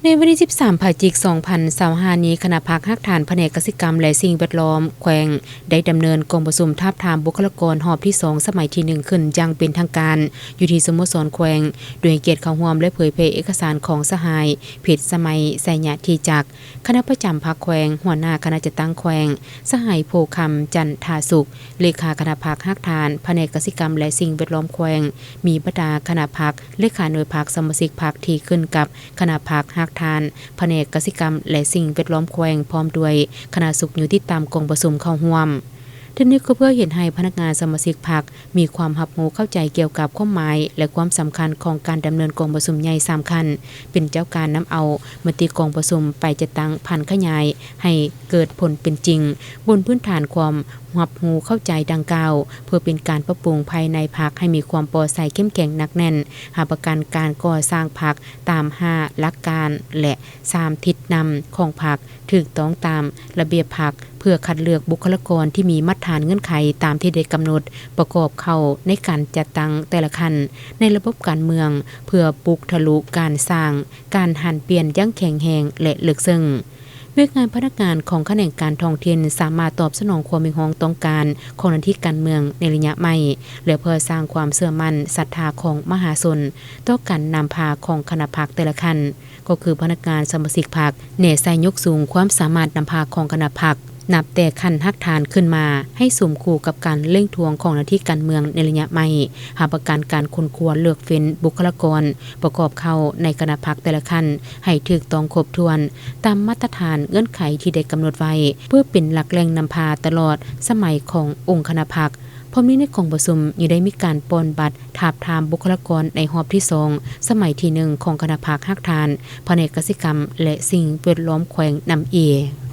ໃນວັນທີສິບສາມ ພະຈິກ ສອງພັນຊາວຫ້ານີ້, ຄະນະພັກຮາກຖານພະແນກກະສິກຳ ແລະ ສິ່ງແວດລ້ອມແຂວງ ໄດ້ດຳເນີນກອງປະຊຸມທາບທາມບຸກຄະລາກອນຮອບທີສອງ ສະໄໝທີໜຶ່ງ ຂຶ້ນຢ່າງເປັນທາງການ ຢູ່ທີ່ສະໂມສອນແຂວງ, ໂດຍໃຫ້ກຽດເຂົ້າຮ່ວມ ແລະ ເຜີຍແຜ່ເອກະສານຂອງສະຫາຍ ເພັດສະໄໝ ໄຊຍະທິຈັກ ຄະນະປະຈຳພັກແຂວງ, ຫົວໜ້າຄະນະຈັດຕັ້ງແຂວງ, ສະຫາຍ ໂພຄຳ ຈັນທາສຸກ ເລຂາຄະນະພັກຮາກຖານພະແນກກະສິກຳ ແລະ ສິ່ງແວດລ້ອມແຂວງ, ມີບັນດາຄະນະພັກ, ເລຂາໜ່ວຍພັກ, ສະມາຊິກພັກທີ່ຂຶ້ນກັບຄະນະພັກຮາກຖານພະແນກກະສິກຳ ແລະ ສິ່ງແວດລ້ອມແຂວງ ພ້ອມດ້ວຍຄະນະຊຸກຍູ້ຕິດຕາມກອງປະຊຸມເຂົ້າຮ່ວມ. ທັງນີ້ກໍເພື່ອເຮັດໃຫ້ພະນັກງານສະມາຊິກພັກ ມີຄວາມຮັບຮູ້ເຂົ້າໃຈກ່ຽວກັບຄວາມໝາຍ ແລະ ຄວາມສຳຄັນຂອງການດຳເນີນກອງປະຊຸມໃຫຍ່ສາມຂັ້ນ ເປັນເຈົ້າການນຳເອົາມະຕິກອງປະຊຸມໄປຈັດຕັ້ງຜັນຂະຫຍາຍໃຫ້ເກີດຜົນເປັນຈິງ ບົນພື້ນຖານຄວາມຮັບຮູ້ເຂົ້າໃຈດັ່ງກ່າວ ເພື່ອເປັນການປັບປຸງພາຍໃນພັກໃຫ້ມີຄວາມປ່ອດໃສເຂັ້ມແຂງໜັກແໜ້ນ, ຮັບປະກັນການກໍ່ສ້າງພັກຕາມຫ້າຫຼັກການ ແລະ ສາມທິດນຳຂອງພັກ ຖືກຕ້ອງຕາມລະບຽບພັກ ເພື່ອຄັດເລືອກບຸກຄະລາກອນທີ່ມີມາດຖານເງື່ອນໄຂຕາມທີ່ໄດ້ກຳນົດປະກອບເຂົ້າໃນການຈັດຕັ້ງແຕ່ລະຂັ້ນໃນລະບົບການເມືອງ ເພື່ອປຸກທະລຸການສ້າງການຫັນປ່ຽນຢ່າງແຂງແຮງ ແລະ ເລິກເຊິ່ງ. ວຽກງານພະນັກງານຂອງຂະແໜງການທ້ອງຖິ່ນສາມາດຕອບສະໜອງຄວາມຮຽກຮ້ອງຕ້ອງການຂອງໜ້າທີ່ການເມືອງໃນໄລຍະໃໝ່ ແລະ ເພື່ອສ້າງຄວາມເຊື່ອໝັ້ນສັດທາຂອງມະຫາຊົນຕໍ່ການນຳພາຂອງຄະນະພັກແຕ່ລະຂັ້ນ. ກໍຄືພະນັກງານສະມາຊິກພັກ ແນໃສ່ຍົກສູງຄວາມສາມາດນຳພາຂອງຄະນະພັກ ນັບແຕ່ຂັ້ນຮາກຖານຂຶ້ນມາ ໃຫ້ສົມຄູ່ກັບການເລັ່ງທວງຂອງໜ້າທີ່ການເມືອງໃນໄລຍະໃໝ່, ຮັບປະກັນການຄົ້ນຄວ້າເລືອກເຟ້ນບຸກຄະລາກອນປະກອບເຂົ້າໃນຄະນະພັກແຕ່ລະຂັ້ນໃຫ້ຖືກຕ້ອງຄົບຖ້ວນ ຕາມມາດຕະຖານເງື່ອນໄຂທີ່ໄດ້ກຳນົດໄວ້ ເພື່ອເປັນຫຼັກແຫຼ່ງນຳພາຕະຫຼອດສະໄໝຂອງອົງຄະນະພັກ. ພ້ອມນີ້ໃນກອງປະຊຸມຍັງໄດ້ມີການປ່ອນບັດ ທາບທາມບຸກຄະລາກອນໃນຮອບທີສອງ ສະໄໝທີໜຶ່ງ ຂອງຄະນະພັກຮາກຖານພະແນກກະສິກຳ ແລະ ສິ່ງແວດລ້ອມແຂວງນຳອີກ.